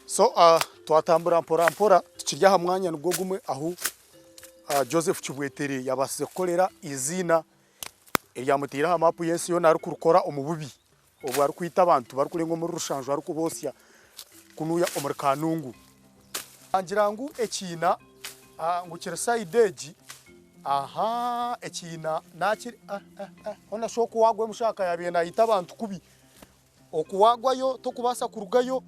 So uh, twatambura mpora mpora tukiri aha mwanya nigwo gumwe ahu uh, Joseph Kibwetere yabaasize kukorera eiziina eryamutaire aha maapu y'ensi yoona arikurikora omu bubi obwo arikwita abantu barikurenga omuri rushanju arikuboosya kunuya omuri Kanungu. Ngira ngu ekiina uh, ngu kiri sayidi egi aha ekiina nakiri ah, ah, ah. Hoona shi oku waagwa omushaka yabaire nayita abantu kubi Oku waagwayo tokubaasa kurugayo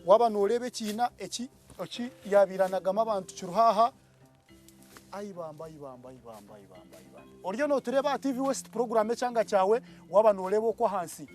waaba nooreeba ekiina eki eki yaabaire anagamu abantu kiriho aha. Ai bambe ai bambe ai bambe ai bambe ai bambe. Oriyo nootureeba aha TV West puroguraamu Ekyanga Kyawe waaba nooreeba oku ahansi.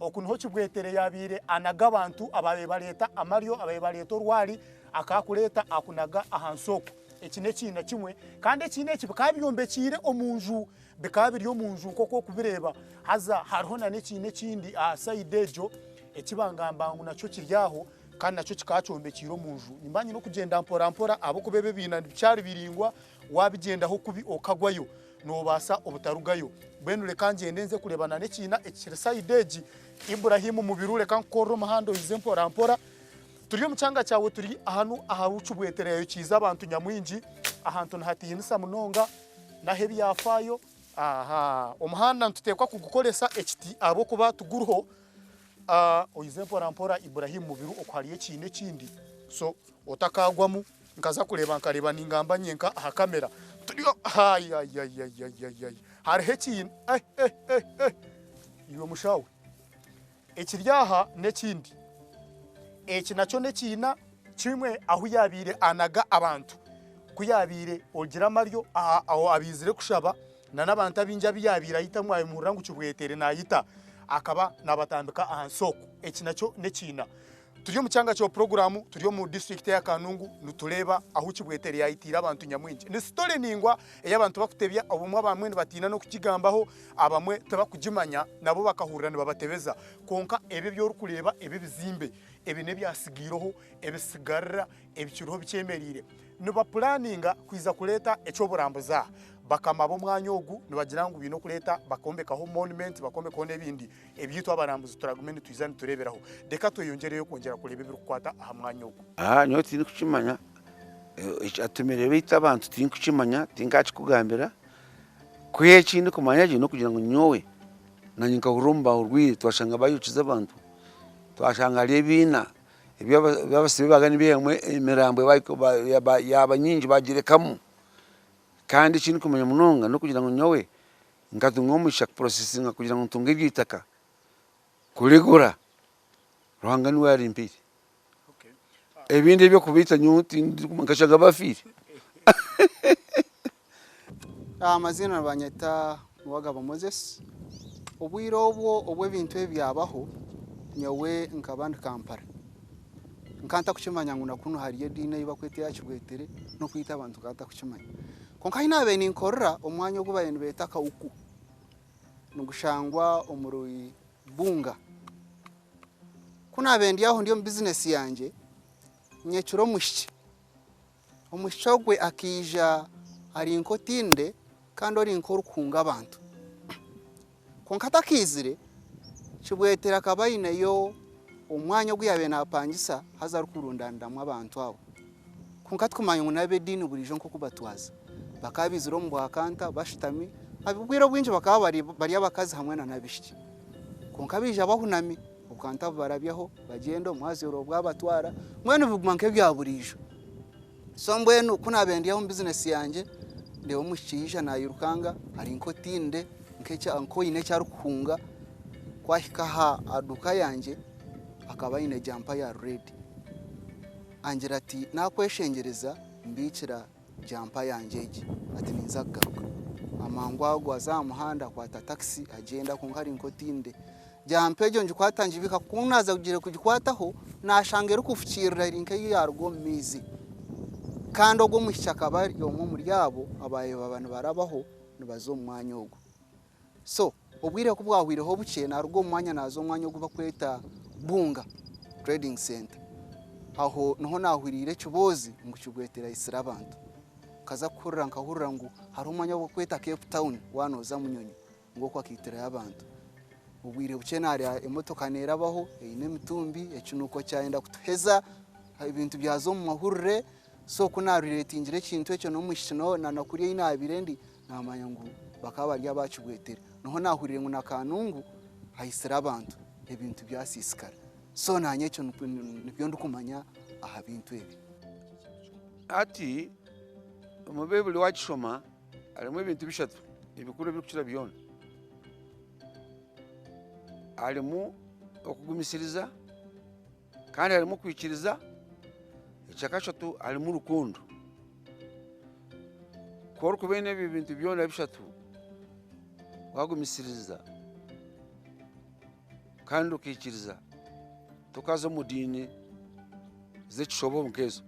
Oku niho Kibwetere yaabaire anaga abantu abaabaire bareeta amaryo, abaabaire bareeta orwari, akaakureeta akunaga ahansi oku. Eki n'ekiina kimwe kandi ekiina eki bikaba byombekyeire omu nju. Bikaba biri omu nju nk'oku orikubireeba. Haza hariho nana ekiina ekindi aha sayidi egyo eki bangamba ngu nakyo kiri aho kandi nakyo kikaba kyombekyeire omu nju. Nimba nyine okugyenda mpora mpora ahabw'okuba ebi ebiina bikyari biraingwa, waabigyendaho kubi okagwayo noobaasa obutarugayo. Mbwenu reka ngyende nze kureeba nana ekiina ekiri sayidi egi. Ibrahim Mubiru reka nkukorere omuhanda oize mpora mpora. Turi omu kyanga kyawe turi hanu aha Rukibwetere yayokiize abantu nyamwingi. Ahantu nihatiinisa munonga. N'ah'ebyafaayo. Aha omuhanda nituteekwa kugukoresa ekiti ahabw'okuba tiguriho. Oize mpora mpora Ibrahim Mubiru oku hariyo ekiina ekindi so otakaagwamu. Nkaza kureeba nkareeba ningamba nyenka aha kamera turiyo haayayayayayay hariho ekiina eh eh eh eh iwe mushawe ekiri aha n'ekindi. Eki nakyo n'ekiina kimwe ahu yaabaire anaga abantu. Ku yaabaire ogira amaryo aho abaizire kushaba n'abantu abaingi abu yaabaire ayita mwamuhurira ngu Kibwetere naayita, akaba naabatambika ahansi okwo. Eki nakyo n'ekiina. Turi omu kyanga kya puroguraamu, turi omu disiturikiti eya Kanungu nitureeba ahu Kibwetere yaayitiire abantu nyamwingi. Ni sitore naingwa ei abantu barikutebya, obumwe abamwe nibatiina n'okugigambaho, abamwe tibakugimanya nabo bakahurira nibabatebeza. Kwonka ebi ebi orikureeba ebi ebizimbe ebi n'ebyatsigaireho ebisigarira ebikiriho bikyemereire. Nibapuraninga kwija kureeta eky'oburambuzi aha. Bakama b'omwanya ogu nibagira ngu baine okureeta bakombekaho monumenti bakombekaho n'ebindi ebi itwe abarambuzi turagume nitwija nitureeberaho. Reka tweyongyereyo kwongyera kureeba ebirikukwata aha mwanya ogu. Aa nyowe tindikukimanya, ekyatumire baita abantu tinkukimanya tinkakikugambira, ku eki ndikumanya gye n'okugira ngu nyowe nanye nkahurira omu bahurwire twashanga bayokize abantu, twashanga hariyo ebiina ebi abasibe baabaga nibaihamu emirambo yaaba nyingi baagirekamu. Kandi eki ndikumanya munonga n'okugira ngu nyowe nkatunga omugisha kupurosesinga kugira ngu ntunge eryo itaka kurigura, Ruhanga niwe arimpaire. Ebindi eby'okubaita nyowe tindikumanya nkashanga bafiire. Amaziina nibanyeta Nuwagaba Moses. Obwire obwo obu ebintu ebi byabaho, nyowe nkaba ndi Kampala. Nkaba ntakukimanya ngu na kunu hariyo ediini ei barikweta eya Kibwetere n'okwita abantu nkaba ntakukimanya. Kwonka ahu naabaire ninkorera omwanya ogu baabaire nibeeta Kawuku, nigushangwa omuri Bunga. Ku naabaire ndi aho ndi omu bizinesi yangye, nyekire omwishiki. Omwishiki ogwe akaija ari nk'otiinire kandi ori nk'orikuhunga abantu. Kwonka atakaizire, Kibwetere akaba aineyo omwanya ogu yaabaire naapangisa haza arikurundaaniramu abantu abo. Kwonka tikumanya ngu n'ab'ediini buriijo nk'oku batwaza. Bakaba baizire omu bwakanta bashutami, obwire obwingi bakaba bari abakazi hamwe n'abaishiki. Kwonka baija bahunami, obukanta bubarabyaho bagyenda, omwazyo bwabatwara, mbwenu biguma nk'ebya buriijo. So mbwenu ku naabaire ndi aho omu bizinesi yangye, ndeeba omwishiki yaija naayirukanga ari nk'otiinire nk'oine eki arikuhunga, ku ahika aha duuka yangye akaba aine jampa ya reedi. Angira ati naakweshengyereza mbiikira jampa yangye egi, ati ninza kugaruka. Amangu ago aza aha muhanda akwata takisi agyenda kwonka ari nk'otiinire. Jampa egyo ngikwata ngibiika ku naaza kugira kugikwataho naashanga erikufukiirira eri nk'ei yaaruga omu maizi. Kandi ogwo omwishiki akaba ari omwe omuri abo abaabaire baba nibarabaho nibaza omu mwanya ogwo. So obwire ku bwahweireho bukye naaruga omu mwanya naaza omu mwanya ogu barikweta Bunga Trading Centre. Aho niho naahuriire ekiboozi ngu Kibwetere aitsire abantu. Nkaza kuhurira nkahurira ngu hariho omwanya ogu barikweta Cape Town waaba nooza Munyonyo ngu okwo akaitirayo abantu. Obwire bukye naareeba emotoka neerabaho eine emitumbi, ekinuuko kyayenda kutuheza. Ebintu byaza omu mahurire, so ku naarureetingire ekintu ekyo n'omwishiki na na kuriya ei naabaire ndi, naamanya ngu bakaba bari aba Kibwetere. Niho naahuriire ngu na Kanungu aitsire abantu, ebintu byasiisikara. So naanye ekyo nibyo ndikumanya aha bintu ebi. Hati omu Baibuli waagishoma harimu ebintu bishatu ebikuru ebirikukira byona. Harimu okugumisiriza. Kandi harimu okwikiriza, ekyakashatu harimu rukundo. Ku orikuba oine ebyo bintu byona bishatu, wagumisiriza kandi okaikiriza, tokaza omu diini z'ekishobo nk'ezo.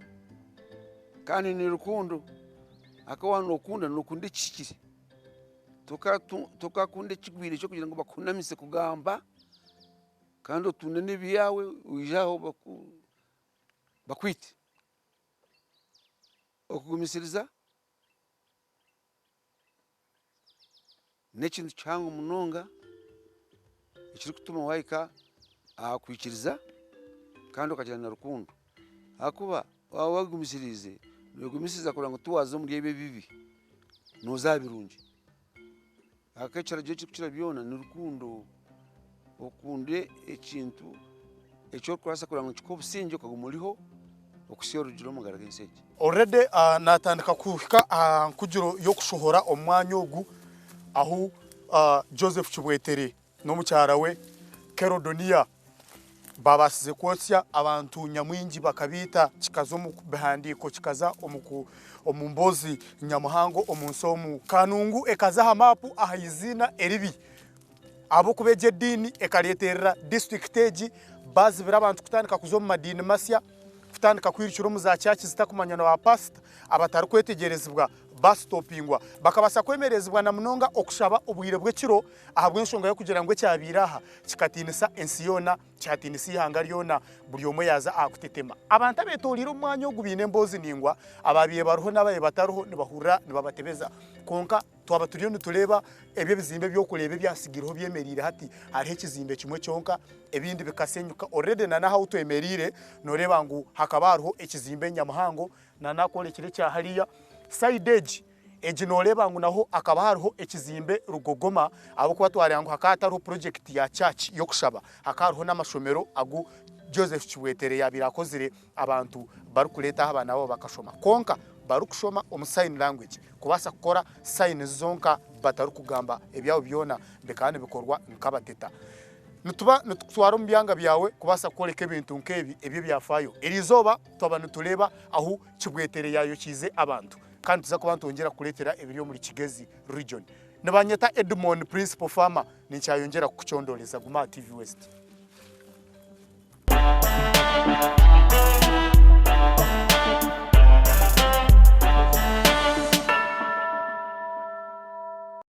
Kandi ni rukundo, ahakuba waaba nookunda, nookunda ekihikire. Tokakunda ekigwire ky'okugira ngu bakuhunamise kugamba. Kandi otunde n'ebyawe oije aho bakwite. Okugumisiriza n'ekintu kihango munonga ekirikutuma wahika aha kwikiriza kandi okagira na rukundo ahakuba waaba wagumisiriize nogumisiriza kureba ngu tiwaza omuri ebi ebibi noza aha birungi. Ahakuba ekiragiro ekirikukira byona ni rukundo. Okunde ekintu eki orikubaasa kureba ngu nikikuha obusingye okaguma oriho okuhitsya orugire omu magara g'ensi egi. Already natandika kuhika aha nkugiro y'okushohora omu mwanya ogu ahu Joseph Kibwetere n'omukyara we Kerodonia babaasize kwotsya abantu nyamwingi bakabaita kikaza omu bihandiiko kikaza omu mboozi nyamuhango omu nsi omu. Kanungu ekaza aha maapu aha iziina eribi ahabw'okuba egi ediini ekareeterera disiturikiti egi baazibira abantu kutandika kuza omu madiini masya, kutandika kwirukira omu za church zitarikumanywa na baapasita abatarikwetegyerezibwa baasitopingwa. Bakabaasa kwemerezibwa na munonga okushaba obwire bw'ekiro ahabw'enshonga y'okugira ngu ekyabaire aha kikatiinisa ensi yoona, kyatiinisa eihanga ryona, buri omwe yaaza aha kutetema. Abantu abeetoreire omu mwanya ogu baine emboozi naingwa, abaabaire bariho n'abaabaire batariho nibahurira nibabatebeza. Kwonka twaba turiyo nitureeba ebi ebizimbe eby'okureeba ebyatsigaireho byemereire hati, hariho ekizimbe kimwe kyonka, ebindi bikasenyuka. Already na n'ahu twemereire nooreeba ngu hakaba hariho ekizimbe nyamuhango na n'akworekire ekya hariya. Sayidi egi Egi nooreeba ngu naho hakaba hariho ekizimbe rugogoma ahabw'okuba twareeba ngu hakaba hatariho purojekiti ya church y'okushaba, hakaba hariho n'amashomero agu Joseph Kibwetere yaabaire akozire abantu barikureetaho abaana baabo bakashoma kwonka barikushoma omu sign language kubaasa kukora signs zonka batarikugamba ebyabo byona bikaba nibikorwa nk'abateta. Nituba nitukutwara omu byanga byawe kubaasa kworeka ebintu nk'ebi eby'ebyafaayo. Eriizooba twaba nitureeba ahu Kibwetere yaayokiize abantu. Kandi nituza kuba nitwongyera kukureetera ebiri omuri Kigezi Region. Nibanyeta Edmon Principal Farmer, ninkyayongyera kukucondooreza. Guma aha TV West.